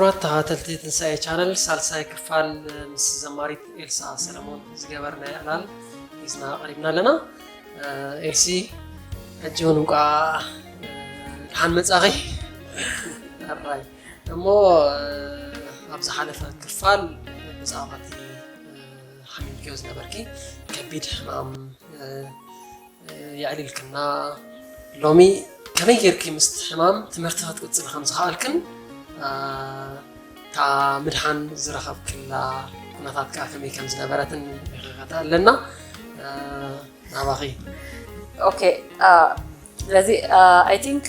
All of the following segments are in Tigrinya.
ክቡራት ተኸታተልቲ ትንሳኤ ቻነል፣ ሳልሳይ ክፋል ምስ ዘማሪት ኤልሳ ሰለሞን ዝገበርናዮ ዕላል ሒዝና ቀሪብና ኣለና። ኤልሲ፣ ሕጂ እውን እንቋዕ ደሓን መጻኺ። ኣራይ እሞ፣ ኣብ ዝሓለፈ ክፋል ብዛዕባ እቲ ሓሚምክዮ ዝነበርኪ ከቢድ ሕማም የዕሊልክና፣ ሎሚ ከመይ ጌርኪ ምስቲ ሕማም ትምህርቲ ክትቅጽሊ ከም ዝኸኣልክን፣ እታ ምድሓን ዝረኸብክላ ኩነታት ከኣ ከመይ ከም ዝነበረትን ምክርታት ኣለና። ናባኺ። ኦኬ፣ ስለዚ፣ I think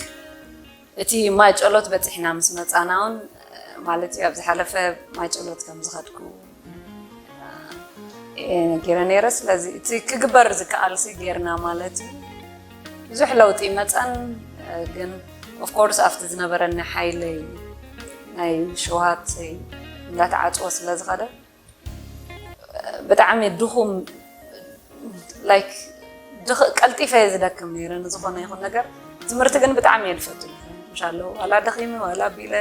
እቲ ማይ ጨሎት በጺሕና ምስ መጻና እውን፣ ማለት እዩ፣ ኣብ ዝሓለፈ ማይ ጨሎት ከም ዝኸድኩ ነጊረ ነይረ። ስለዚ እቲ ክግበር ዝከኣል ሲ ጌርና ማለት እዩ። ብዙሕ ለውጢ ይመጸን፣ ግን of course ኣብቲ ዝነበረኒ ሓይለይ ናይ ሽውሃተይ እንዳተዓጽወ ስለ ዝኸደ ብጣዕሚ ድኹም፣ like፣ ቀልጢፈ እየ ዝደክም ነይረ ንዝኾነ ይኹን ነገር። ትምህርቲ ግን ብጣዕሚ እየ ዝፈቱ ነይረ። ምሻሎ ዋላ ደኺመ ዋላ ኣቢለ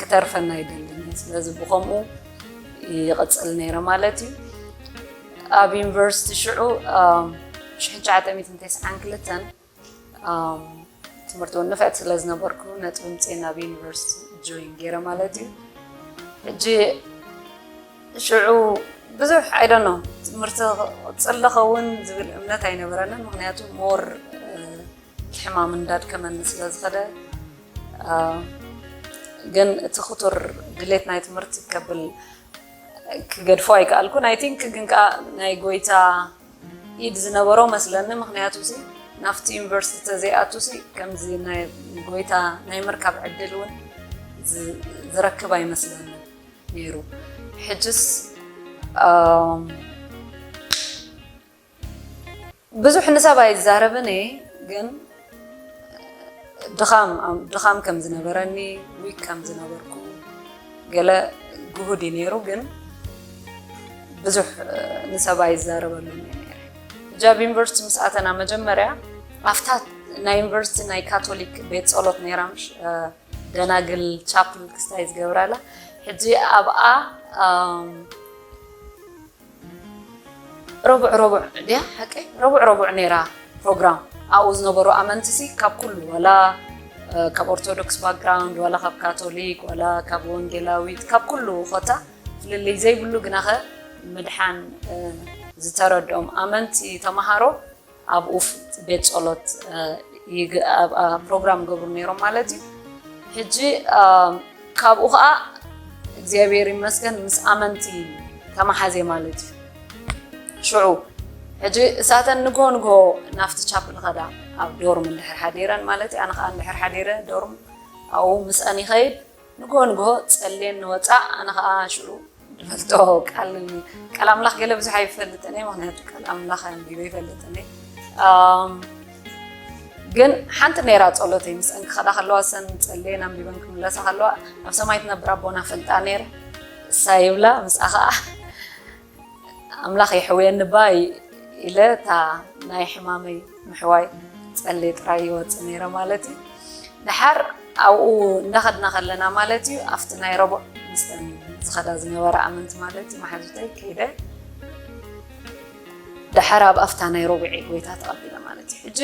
ክተርፈኒ ኣይደልን እየ። ስለዚ ብኸምኡ ይቕጽል ነይረ ማለት እዩ። ኣብ ዩኒቨርሲቲ ሽዑ ሽሕን ትሽዓተ ሚእትን ተስዓን ክልተን ትምህርቲ እውን ንፍዕቲ ስለ ዝነበርኩ ነጥቢ ምፅእ ናብ ዩኒቨርሲቲ ጆይን ገይረ ማለት እዩ። ሕጂ ሽዑ ብዙሕ I don't know ትምህርቲ ክቕፅል ዝኸውን ዝብል እምነት ኣይነበረንን። ምክንያቱ more ሕማም እንዳድከመኒ ስለ ዝኸደ፣ ግን እቲ ክቱር ድሌት ናይ ትምህርቲ ከብል ክገድፎ ኣይከኣልኩን። I think ግን ከዓ ናይ ጎይታ ኢድ ዝነበሮ መስለኒ። ምክንያቱ ሲ ናብቲ ዩኒቨርሲቲ ተዘይኣቱ ሲ ከምዚ ናይ ጎይታ ናይ ምርካብ ዕድል እውን ዝረክብ ኣይመስለኒ ነይሩ። ሕጅስ ብዙሕ ንሰብ ኣይዛረብን እየ፣ ግን ድኻም ድኻም ከም ዝነበረኒ፣ ዊክ ከም ዝነበርኩ፣ ገለ ግሁድ እዩ ነይሩ። ግን ብዙሕ ንሰብ ኣይዛረበሉን እየ ነይረ። ሕጂ ኣብ ዩኒቨርሲቲ ምስ ኣተና መጀመርያ ኣብታ ናይ ዩኒቨርሲቲ ናይ ካቶሊክ ቤት ጸሎት ነይራ፣ ምሽ ደናግል ቻፕል ክስታይ ዝገብራላ። ሕጂ ኣብኣ ረቡዕ ረቡዕ ድያ ሓቀይ ረቡዕ ረቡዕ ነይራ ፕሮግራም። ኣብኡ ዝነበሩ ኣመንቲ ሲ ካብ ኩሉ፣ ዋላ ካብ ኦርቶዶክስ ባክግራውንድ፣ ዋላ ካብ ካቶሊክ፣ ዋላ ካብ ወንጌላዊት፣ ካብ ኩሉ ኮታ ፍልልይ ዘይብሉ፣ ግናኸ ምድሓን ዝተረድኦም ኣመንቲ ተምሃሮ ኣብኡ ቤት ጸሎት ፕሮግራም ገብሩ ነይሮም ማለት እዩ። ሕጂ ካብኡ ከዓ እግዚኣብሔር ይመስገን ምስ ኣመንቲ ተመሓዜ ማለት እዩ። ሽዑ ሕጂ እሳተን ንግሆ ንግሆ ናብቲ ቻፕል ከዳ ኣብ ዶርም እንድሕር ሓዲረን ማለት እዩ። ኣነ ከዓ እንድሕር ሓዲረ ዶርም ኣብኡ ምስአን ይኸይድ። ንግሆ ንግሆ ጸልየን ንወፃእ። ኣነ ከዓ ሽዑ ዝፈልጦ ቃል ቃል ኣምላኽ ገለ ብዙሕ ኣይፈልጥን እየ፣ ምክንያቱ ቃል ኣምላኽ ኣንቢበ ይፈልጥን እየ። ግን ሓንቲ ነይራ ጸሎተይ፣ ምስአን ክኸዳ ከለዋ፣ ሰን ጸልየን ኣንቢበን ክምለሳ ከለዋ፣ ኣብ ሰማይ ትነብር ኣቦና ፈልጣ ነይረ። እሳ ይብላ ምስኣ ከዓ ኣምላኽ የሕውየኒ ባ ኢለ እታ ናይ ሕማመይ ምሕዋይ ጸልየ ጥራይ ይወጽእ ነይረ ማለት እዩ። ድሓር ኣብኡ እንዳኸድና ከለና ማለት እዩ፣ ኣብቲ ናይ ረቡዕ ምስተን ዝኸዳ ዝነበራ ኣመንቲ ማለት እዩ፣ መሓዙተይ ከይደ ድሓር ኣብ ኣፍታ ናይ ረቡዕ ጎይታ ተቐቢለ ማለት እዩ። ሕጂ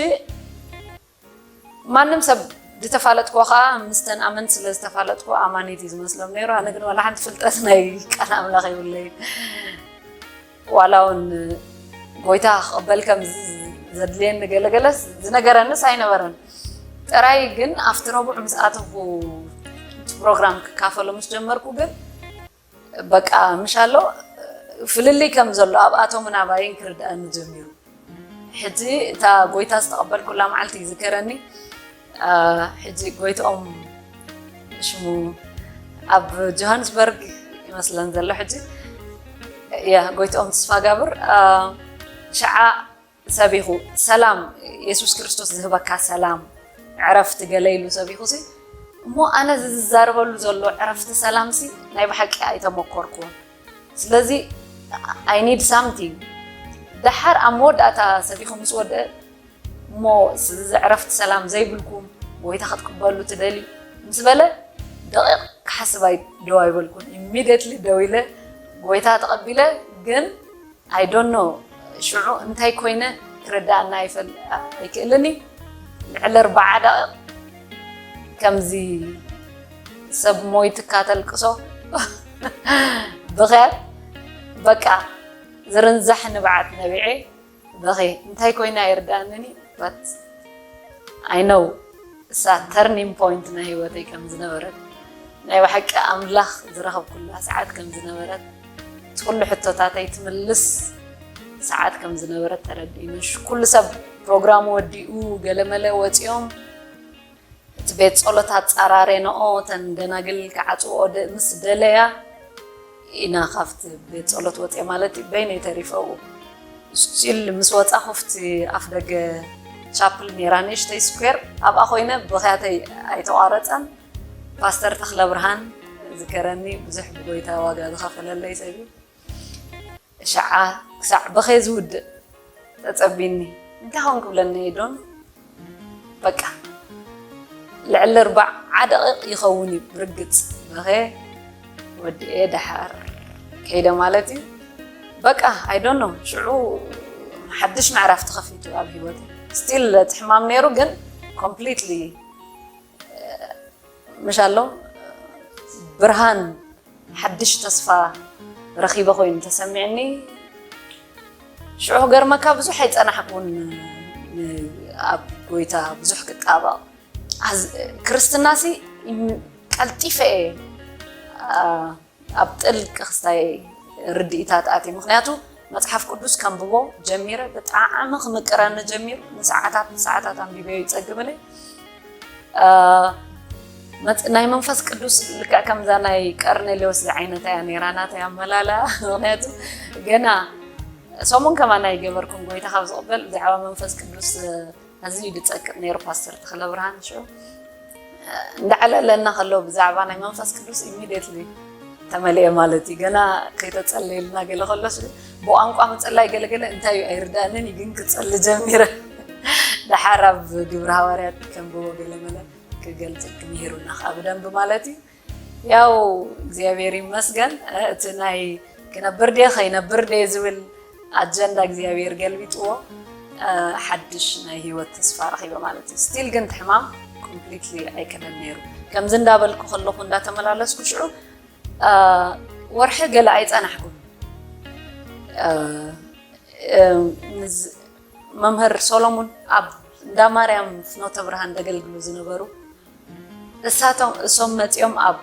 ማንም ሰብ ዝተፋለጥኩ ከዓ ምስተን ኣመንቲ ስለ ዝተፋለጥኩ ኣማኒት እዩ ዝመስሎም ነይሩ። ኣነ ግን ዋላ ሓንቲ ፍልጠት ናይ ቃል ኣምላኽ የብለይ። ዋላ እውን ጎይታ ክቕበል ከም ዘድልየኒ ገለገለስ ዝነገረንስ ኣይነበረን። ጥራይ ግን ኣብቲ ረቡዕ ምስ ኣተኹ እቲ ፕሮግራም ክካፈሎ ምስ ጀመርኩ ግን በቃ ምሻሎ ፍልልይ ከም ዘሎ ኣብኣቶምን ኣባይን ክርድኣኒ ጀሚሩ። ሕጂ እታ ጎይታ ዝተቐበልኩላ መዓልቲ ይዝከረኒ። ሕጂ ጎይትኦም ሽሙ ኣብ ጆሃንስበርግ ይመስለን ዘሎ ሕጂ። ያ ጎይትኦም ተስፋጋብር ሽዓ ሰቢኹ ሰላም፣ የሱስ ክርስቶስ ዝህበካ ሰላም፣ ዕረፍቲ ገለ ኢሉ ሰቢኹ ሲ እሞ ኣነ እዚ ዝዛረበሉ ዘሎ ዕረፍቲ ሰላም ሲ ናይ ብሓቂ ኣይተመኮርኩዎን። ስለዚ I need something። ደሓር ኣብ መወዳእታ ሰቢኹ ምስ ወደአ እሞ እዚ ዕረፍቲ ሰላም ዘይብልኩም ጎይታ ክትቅበሉ ትደልዩ ምስ በለ ደቂቕ ክሓስብ ኣይ- ደው ኣይበልኩን። ኢሚድየትሊ ደው ኢለ ጎይታ ተቐቢለ። ግን I don't know ሽዑ እንታይ ኮይነ ክርዳኣና ኣይፈል- ኣይክእልን እዩ። ልዕሊ ኣርባዓ ደቂቕ ከምዚ ሰብ ሞይትካ ተልቅሶ ብኸ በቃ ዝርንዛሕ ንብዓት ነቢዐ። በኸ እንታይ ኮይና ኣይርዳእንን እዩ። But I know እሳ ተርኒንግ ፖይንት ናይ ህይወተይ ከም ዝነበረት፣ ናይ ብሓቂ ኣምላኽ ዝረኸብኩላ ሰዓት ከም ዝነበረት፣ እቲ ኩሉ ሕቶታተይ ትምልስ ሰዓት ከም ዝነበረት ተረዲእኒ። ኩሉ ሰብ ፕሮግራሙ ወዲኡ ገለመለ ወፂኦም እቲ ቤት ጸሎት ኣጻራሬ ነኦ እተን ደናግል ክዓጽውኦ ደ- ምስ ደለያ ኢና ካብቲ ቤት ጸሎት ወጽኤ ማለት እዩ። በይነይ ተሪፈ ኣብኡ። ስቲል ምስ ወጻኹ ኣብቲ ኣፍ ደገ ቻፕል ነይራ ንእሽተይ ስኩዌር ኣብኣ ኮይነ ብኽያተይ ኣይተቋረጸን። ፓስተር ተኽለ ብርሃን ዝከረኒ ብዙሕ ብጎይታ ዋጋ ዝኸፈለለይ ሰብ እዩ። ሸዓ ክሳዕ በኸ ዝውድእ ተጸቢኒ እንታይ ኾን ክብለኒ ዶን በቃ ልዕሊ ኣርባዓ ደቂቕ ይኸውን እዩ ብርግጽ በኸ ወድኤ ደሓር ከይደ ማለት እዩ። በቃ I don't know ሽዑ ሓድሽ ምዕራፍ ተኸፊቱ ኣብ ህይወት ስቲል እቲ ሕማም ነይሩ ግን ኮምፕሊትሊ ምሽ ኣሎ ብርሃን ሓድሽ ተስፋ ረኺበ ኮይኑ ተሰሚዕኒ። ሽዑ ክገርመካ ብዙሕ ኣይጸናሕኩን ኣብ ጎይታ ብዙሕ ክጣበቕ። ኣዝ- ክርስትናሲ ቀልጢፈ እየ ኣብ ጥልቂ ክስታይ ርድኢታት ኣትየ። ምክንያቱ መፅሓፍ ቅዱስ ከንብቦ ጀሚረ ብጣዕሚ ክምቅረኒ ጀሚሩ። ንሰዓታት ንሰዓታት ኣንቢበዮ ይፀግብኒ። መጽ- ናይ መንፈስ ቅዱስ ልክዕ ከምዛ ናይ ቀርኔሌዎስ ዝዓይነታ እያ ነይራ ናተይ ኣመላልኣ። ምክንያቱ ገና ሰሙን ከማን ኣይገበርኩን ጎይታ ካብ ዝቕበል ብዛዕባ መንፈስ ቅዱስ ኣዝዩ ድጸቅጥ ነይሩ ፓስተር ተኽለ ብርሃን ሽዑ እንዳዕለለና ከሎ ብዛዕባ ናይ መንፈስ ቅዱስ ኢሚድየትሊ ተመሊኤ ማለት እዩ። ገና ከይተጸለየልና ገለ ከሎስ ብቋንቋ ምጽላይ ገለገለ እንታይ እዩ ኣይርዳእንን እዩ ግን ክጸሊ ጀሚረ። ደሓር ኣብ ግብረ ሃዋርያት ከንብቦ ገለመለ ክገልጽ ክምሂሩና ከዓ ብደንብ ማለት እዩ። ያው እግዚኣብሔር ይመስገን እቲ ናይ ክነብር ድየ ከይነብር ድየ ዝብል ኣጀንዳ እግዚኣብሔር ገልቢጥዎ ሓድሽ ናይ ህይወት ተስፋ ረኺበ ማለት እዩ። ስቲል ግን ትሕማም ኮምፕሊትሊ ኣይከደን ነይሩ። ከምዚ እንዳበልኩ ከለኹ እንዳተመላለስኩ ሽዑ ወርሒ ገለ ኣይጸናሕኩን። መምህር ሶሎሙን ኣብ እንዳ ማርያም ፍኖተ ብርሃን ደገልግሉ ዝነበሩ እሳቶም እሶም መጺኦም ኣብ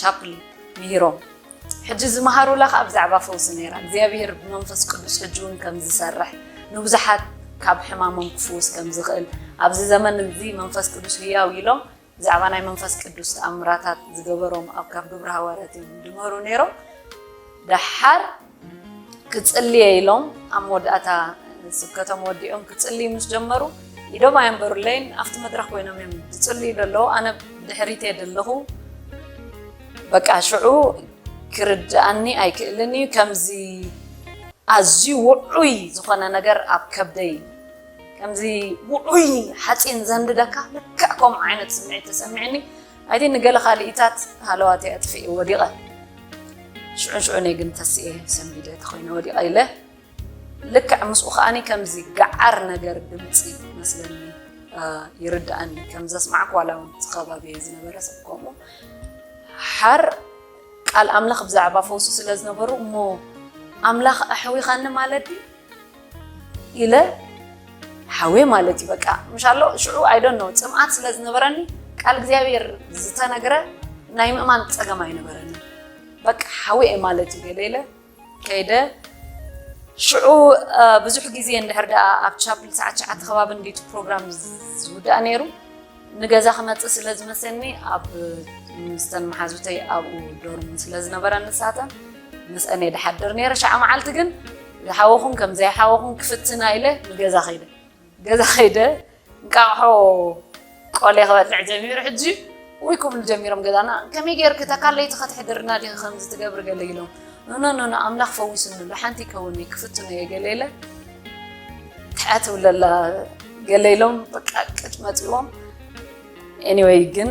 ቻፕል ምሂሮም ሕጂ ዝመሃሩላ ከዓ ብዛዕባ ፈውሲ ነይራ እግዚኣብሔር ብመንፈስ ቅዱስ ሕጂ እውን ከም ዝሰርሕ ንብዙሓት ካብ ሕማሞም ክፍውስ ከም ዝኽእል ኣብዚ ዘመን እዚ መንፈስ ቅዱስ ህያው ኢሎም ብዛዕባ ናይ መንፈስ ቅዱስ ተኣምራታት ዝገበሮም ኣብ ካብ ግብረ ሃዋርያት እዮም ድመሩ ነይሮም። ደሓር ክጽልየ ኢሎም ኣብ መወዳእታ ስብከቶም ወዲኦም ክጽልዩ ምስ ጀመሩ ኢዶም ኣየንበሩለይን ኣብቲ መድረኽ ኮይኖም እዮም ዝጽልዩ ዘለዉ ኣነ ድሕሪት እየ ዘለኹ። በቃ ሽዑ ክርድኣኒ ኣይክእልን እዩ ከምዚ ኣዝዩ ውዑይ ዝኾነ ነገር ኣብ ከብደይ ከምዚ ውዑይ ሓፂን ዘንድደካ ልክዕ ከምኡ ዓይነት ስምዒት ተሰሚዕኒ። ኣይቲ ንገለ ካልኢታት ሃለዋተይ ኣጥፊኤ ወዲቐ ሽዑን ሽዑን እየ ግን ተስኤ ሰንቢደ ተኮይነ ወዲቐ ኢለ ልክዕ ምስኡ ከዓኒ ከምዚ ገዓር ነገር ድምፂ መስለኒ ይርድኣኒ ከም ዘስማዕኩ ዋላ እውን ዝከባቢ ዝነበረ ሰብ ከምኡ ሓር ቃል ኣምላኽ ብዛዕባ ፈውሱ ስለ ዝነበሩ እሞ ኣምላኽ ኣሕዊኻኒ ማለት ድዩ ኢለ ሓዌ ማለት እዩ በቃ ምሻሎ ሽዑ ኣይደኖ ፅምኣት ስለ ዝነበረኒ ቃል እግዚኣብሔር ዝተነግረ ናይ ምእማን ፀገም ኣይነበረኒ በቃ ሓዌ እየ ማለት እዩ ገለ ኢለ ከይደ ሽዑ ብዙሕ ግዜ እንድሕር ደኣ ኣብ ቻፕል ሰዓት ትሽዓተ ከባቢ እንዲቱ ፕሮግራም ዝውዳእ ነይሩ ንገዛ ክመፅእ ስለ ዝመሰኒ ኣብ ምስተን መሓዙተይ ኣብኡ ዶርም ስለ ዝነበረ ንሳተን ምስአን እየ ድሓድር ነይረ ሸዓ መዓልቲ ግን ዝሓወኹን ከም ዘይሓወኹን ክፍትና ኢለ ንገዛ ከይደ ገዛ ከይደ እንቃቕሖ ቆሌ ክበልዕ ጀሚሩ ሕጂ ውይ ክብሉ ጀሚሮም ገዛና ከመይ ገይርክ ተካለይቲ ከተሕድርና ዲኺ ከምዚ ትገብሪ ገለ ኢሎም ኖኖኖኖ ኣምላኽ ፈዊስኒ ኣሎ ሓንቲ ይከውን ክፍትኖ እየ ገለ ኢለ ትሓ ትብለላ ገለ ኢሎም በቃ ቅጭ መፂዎም Anyway ግን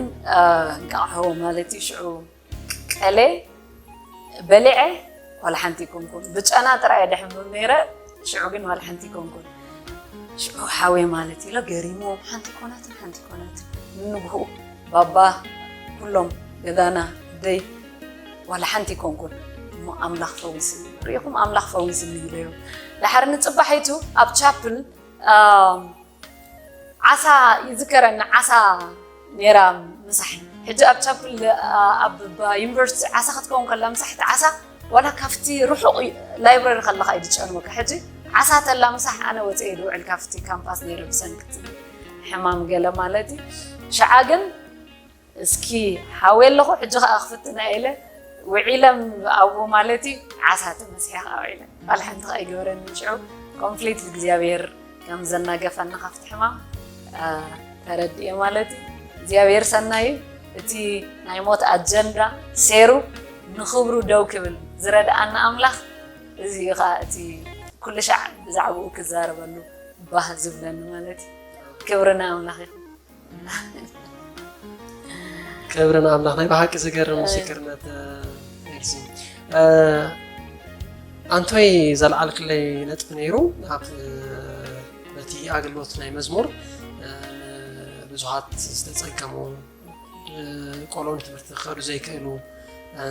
እንቃቕሖ ማለት እዩ። ሽዑ ቀሌ በሊዐ ዋላ ሓንቲ ኣይኮንኩን። ብጨና ጥራይ እየ ደሕምም ነይረ። ሽዑ ግን ዋላ ሓንቲ ኣይኮንኩን። ሽዑ ሓወይ ማለት ኢለ ገሪሞም፣ ሓንቲ ኣይኮነትን፣ ሓንቲ ኣይኮነትን። ንንግሁ ባባ ኩሎም ገዛና ደይ ዋላ ሓንቲ ኣይኮንኩን። እሞ ኣምላኽ ፈዊስኒ፣ ርኢኹም ኣምላኽ ፈዊስኒ ኢለዮም። ድሓር ንጽባሒቱ ኣብ ቻፕል ዓሳ ይዝከረኒ፣ ዓሳ ነይራ ምሳሕ። ሕጂ ኣብ ቻፕል ኣብ ዩኒቨርሲቲ ዓሳ ክትከውን ከላ ምሳሕ፣ እቲ ዓሳ ዋላ ካብቲ ርሑቕ ላይብረሪ ከለኻ እዩ ዝጨንወካ። ሕጂ ዓሳ ተላ ምሳሕ ኣነ ወፅኤ ዝውዕል ካብቲ ካምፓስ ነይረ ብሰንክቲ ሕማም ገለ ማለት እዩ። ሽዓ ግን እስኪ ሓወይ ኣለኹ፣ ሕጂ ኸኣ ክፍትና ኢለ ውዒለ ኣብኡ ማለት እዩ። ዓሳ ተመሲሐ ኸኣ ውዒለ። ባል ሓንቲ ኸኣ ኣይገበረኒ። ሽዑ ኮምፕሊት እግዚኣብሔር ከም ዘናገፈና ካብቲ ሕማም ተረዲኤ ማለት እዩ። እግዚኣብሔር ሰናይ እዩ። እቲ ናይ ሞት ኣጀንዳ ሴሩ ንኽብሩ ደው ክብል ዝረድኣና ኣምላኽ እዚ እዩ ኸኣ እቲ ኩሉ ሻዕ ብዛዕባኡ ክዛረበሉ ባህ ዝብለኒ ማለት እዩ። ክብሪ ንኣምላኽ ይኹን። ክብሪ ንኣምላኽ። ናይ ብሓቂ ዝገርም ምስክርነት ኤልሲ። ኣንቶይ ዘልዓልክለይ ነጥቢ ነይሩ ኣብ በቲ ኣገልግሎት ናይ መዝሙር ብዙሃት ዝተፀገሙ ቆልዑ ንትምህርቲ ክኸዱ ዘይክእሉ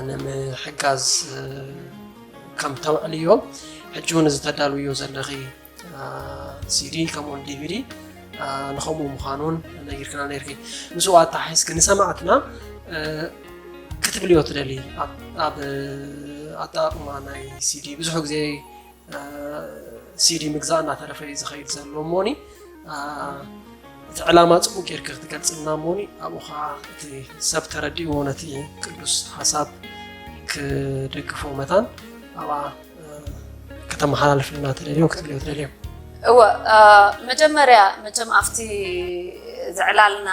ንምሕጋዝ ከም ተውዕልዮ ሕጂ እውን እዚ ተዳልውዮ ዘለኺ ሲዲ ከምኡውን ዲቪዲ ንኸምኡ ምዃኑን ነጊርክና ነርኪ። ምስኡ ኣተሓሒዝኪ ንሰማዕትና ክትብልዮ ትደሊ ኣብ ኣጠቓቕማ ናይ ሲዲ ብዙሕ ግዜ ሲዲ ምግዛእ እናተረፈ እዩ ዝኸይድ ዘሎ እሞኒ እቲ ዕላማ ፅቡቅ ጌርኪ ክትገልፅልና እሞኒ ኣብኡ ከዓ እቲ ሰብ ተረዲእዎ ነቲ ቅዱስ ሓሳብ ክደግፎ መታን ኣብኣ ከተመሓላልፍልና ትደልዮ ክትብልዮ ትደልዮ? እወ መጀመርያ መቸም ኣብቲ ዝዕላልና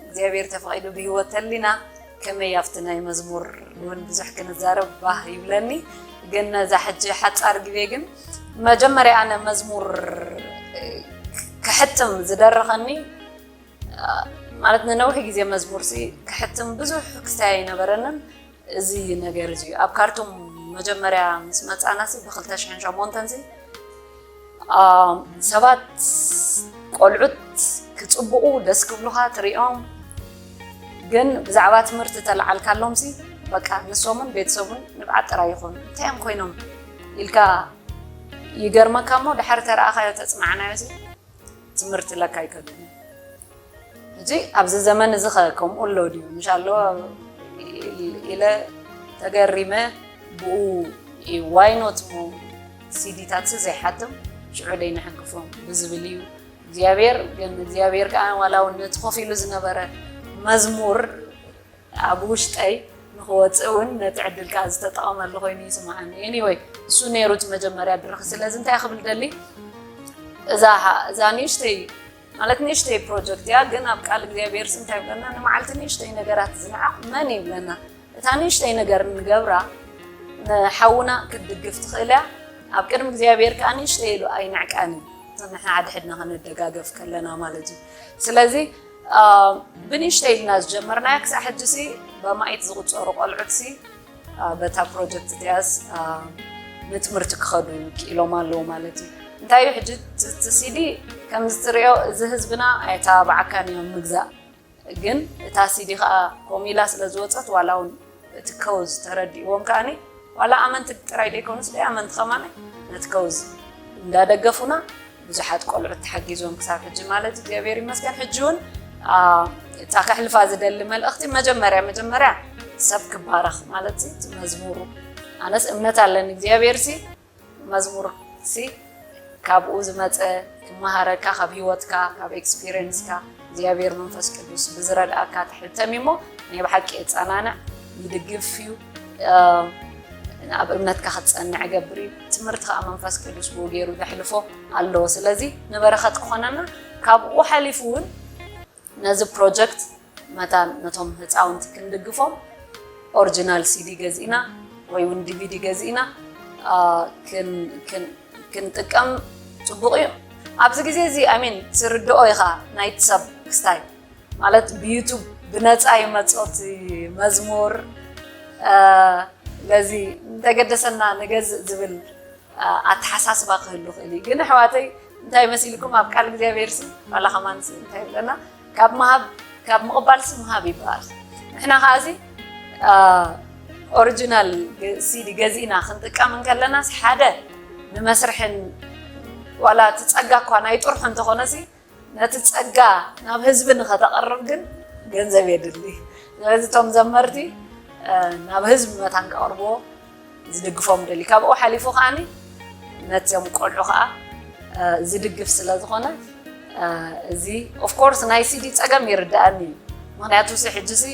እግዚኣብሔር ተፈቒዱ ብህይወት ተሊና ከመይ ኣብቲ ናይ መዝሙር እውን ብዙሕ ክንዛረብ ባህ ይብለኒ። ግን ነዛ ሕጂ ሓፃር ግዜ ግን መጀመርያ ኣነ መዝሙር ክሕትም ዝደረኸኒ ማለት ንነዊሕ ግዜ መዝሙር ሲ ክሕትም ብዙሕ ክስታይ ኣይነበረንን። እዚ ነገር እዚ ኣብ ካርቱም መጀመርያ ምስ መፃና ሲ ብ ክልተ ሽሕን ሸሞንተን ሲ ሰባት ቆልዑት ክፅብቑ ደስ ክብሉኻ ትሪኦም፣ ግን ብዛዕባ ትምህርቲ ተለዓልካሎም ሲ በቃ ንሶምን ቤተሰቡን ንብዓት ጥራይ ይኾኑ። እንታይ እዮም ኮይኖም ኢልካ ይገርመካ እሞ ድሓር ተረኣኻዮ ተፅናዕናዮ ሲ ትምህርቲ ለካ ኣይከዱን። ሕጂ ኣብዚ ዘመን እዚ ኸ ከምኡ ኣሎ ድዩ? ምሽ ኣለዎ ኢለ ተገሪመ ብኡ ዋይኖት ሞ ሲዲታት ዘይሓትም ሽዑ ደይ ንሕግፎም ብዝብል እዩ እግዚኣብሔር ግን እግዚኣብሔር ከዓ ዋላ እውን ነቲ ኮፍ ኢሉ ዝነበረ መዝሙር ኣብ ውሽጠይ ንክወፅእ እውን ነቲ ዕድል ከዓ ዝተጠቐመሉ ኮይኑ ይስምዓኒ። Anyway እሱ ነይሩ እቲ መጀመርያ ድርኺ። ስለዚ እንታይ ክብል ደሊ እዛ እዛ ንእሽተይ ማለት ንእሽተይ ፕሮጀክት እያ፣ ግን ኣብ ቃል እግዚኣብሔር ሲ እንታይ ይብለና? ንመዓልቲ ንእሽተይ ነገራት ዝንዓቕ መን ይብለና? እታ ንእሽተይ ነገር ንገብራ ንሓውና ክትድግፍ ትኽእል እያ። ኣብ ቅድሚ እግዚኣብሔር ከዓ ንእሽተይ ኢሉ ኣይንዕቃን እዩ። ንሕና ሓድሕድና ክንደጋገፍ ከለና ማለት እዩ። ስለዚ ብንእሽተይ ኢልና ዝጀመርናዮ ክሳብ ሕጂ ሲ በማኢት ዝቁፀሩ ቆልዑት ሲ በታ ፕሮጀክት እቲኣስ ንትምህርቲ ክኸዱ ክኢሎም ኣለዉ ማለት እዩ። እንታይ እዩ ሕጂ እቲ ሲዲ ከምዚ ትሪኦ እዚ ህዝብና ኣይተባብዓካን እዮም ምግዛእ፣ ግን እታ ሲዲ ከዓ ኮሚላ ስለ ዝወፀት ዋላ እውን እቲ ከውዝ ተረዲእዎም ከዓኒ ዋላ ኣመንቲ ጥራይ ደይኮኑስ ደይ ኣመንቲ ከማን ነቲ ከውዝ እንዳደገፉና ብዙሓት ቆልዑት ተሓጊዞም ክሳብ ሕጂ ማለት እግዚኣብሔር ይመስገን። ሕጂ እውን እታ ከሕልፋ ዝደሊ መልእኽቲ መጀመርያ መጀመርያ ሰብ ክባረኽ ማለት እቲ መዝሙሩ ኣነስ እምነት ኣለኒ እግዚኣብሔር ሲ መዝሙር ሲ ካብኡ ዝመፀ ክመሃረካ ካብ ህይወትካ ካብ ኤክስፒሪየንስካ እግዚኣብሔር መንፈስ ቅዱስ ብዝረድኣካ ትሕተም እሞ ናይ ብሓቂ የፀናንዕ ይድግፍ እዩ። ኣብ እምነትካ ክትፀንዕ ይገብር እዩ። ትምህርቲ ከዓ መንፈስ ቅዱስ ብኡ ገይሩ ዘሕልፎ ኣለዎ። ስለዚ ንበረኸት ክኾነና ካብኡ ሓሊፉ እውን ነዚ ፕሮጀክት መታን ነቶም ህፃውንቲ ክንድግፎም ኦሪጂናል ሲዲ ገዚእና ወይ እውን ዲቪዲ ገዚእና ክንጥቀም ፅቡቕ እዩ። ኣብዚ ግዜ እዚ ኣሚን ትርድኦ ኢኻ ናይቲ ሰብ ክስታይ ማለት ብዩቱብ ብነፃ ይመፆት መዝሙር ለዚ እንተገደሰና ንገዝእ ዝብል ኣተሓሳስባ ክህሉ ክእል እዩ። ግን ኣሕዋተይ እንታይ መሲልኩም ኣብ ቃል እግዚኣብሔር ሲ ዋላ ከማን ሲ እንታይ ይብለና ካብ ምሃብ ካብ ምቕባል ሲ ምሃብ ይበሃል። ንሕና ከዓዚ ኦሪጂናል ሲዲ ገዚእና ክንጥቀም እንከለና ሓደ ንመስርሕን ዋላ እቲ ጸጋ እኳ ናይ ጥርሑ እንተኾነ ሲ ነቲ ጸጋ ናብ ህዝቢ ንኸተቐርብ ግን ገንዘብ የድሊ። ስለዚ እቶም ዘመርቲ ናብ ህዝቢ መታን ከቕርብዎ ዝድግፎም ደሊ ካብኡ ሓሊፉ ከዓኒ ነቶም ቆልዑ ከዓ ዝድግፍ ስለ ዝኾነ እዚ ኦፍኮርስ ናይ ሲዲ ጸገም ይርድኣኒ እዩ። ምክንያቱ ሲ ሕጂ ሲ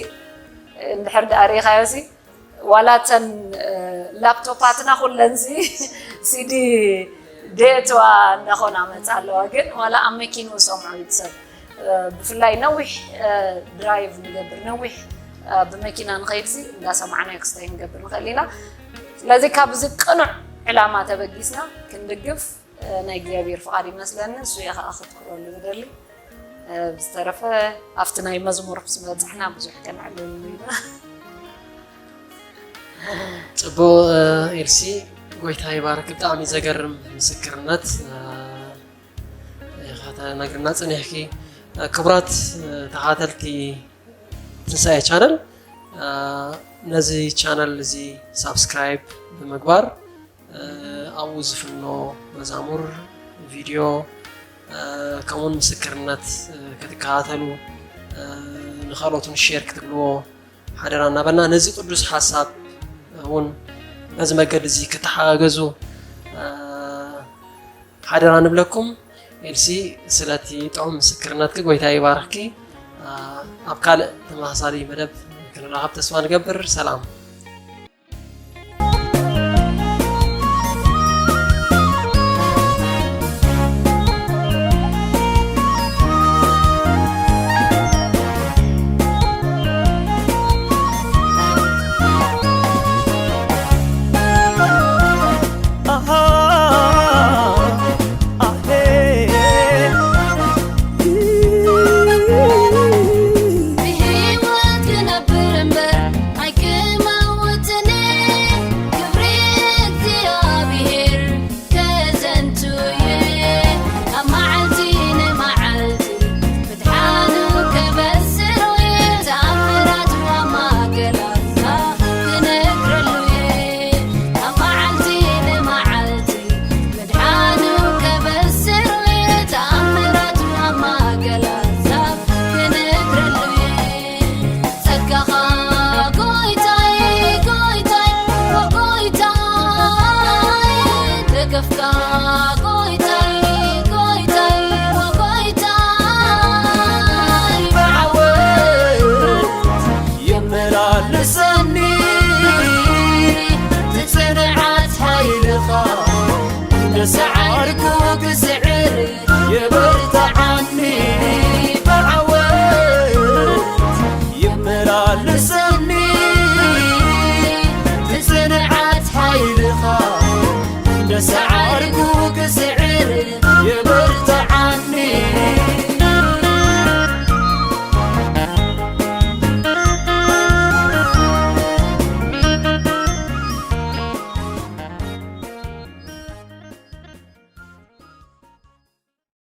እንድሕር ደኣ ርኢኻዮ ሲ ዋላ እተን ላፕቶፓትና ኩለን ሲ ሲዲ ደየትዋ እንዳኾና መፃ ኣለዋ። ግን ዋላ ኣብ መኪኑ ሰምዖ እዩ ሰብ ብፍላይ ነዊሕ ድራይቭ ንገብር ነዊሕ ብመኪና ንኸይድሲ እንዳሰማዕና ክስታይ ንገብር ንኽእል ኢና። ስለዚ ካብዚ ቅኑዕ ዕላማ ተበጊስና ክንድግፍ ናይ እግዚኣብሔር ፍቓድ ይመስለኒ። እሱ እየ ከዓ ክትክረሉ ዝደሊ። ብዝተረፈ ኣብቲ ናይ መዝሙር ምስ በፃሕና ብዙሕ ከነዕልል ኢና። ፅቡቅ ኤልሲ፣ ጎይታ ይባርክ። ብጣዕሚ ዘገርም ምስክርነት ኢኻ ተነግርና ፅኒሕኪ። ክቡራት ተኻተልቲ ትንሳኤ ቻነል፣ ነዚ ቻነል እዚ ሳብስክራይብ ብምግባር ኣብኡ ዝፍኖ መዛሙር፣ ቪድዮ፣ ከምኡውን ምስክርነት ክትከታተሉ፣ ንኻልኦት እውን ሼር ክትብልዎ ሓደራ እናበልና፣ ነዚ ቅዱስ ሓሳብ እውን በዚ መገዲ እዚ ክትሓጋገዙ ሓደራ ንብለኩም። ኤልሲ፣ ስለቲ ጥዑም ምስክርነትኪ ጎይታ ይባርኽኪ። ኣብ ካልእ ተመሳሳሊ መደብ ክንራኸብ ተስፋ ንገብር። ሰላም።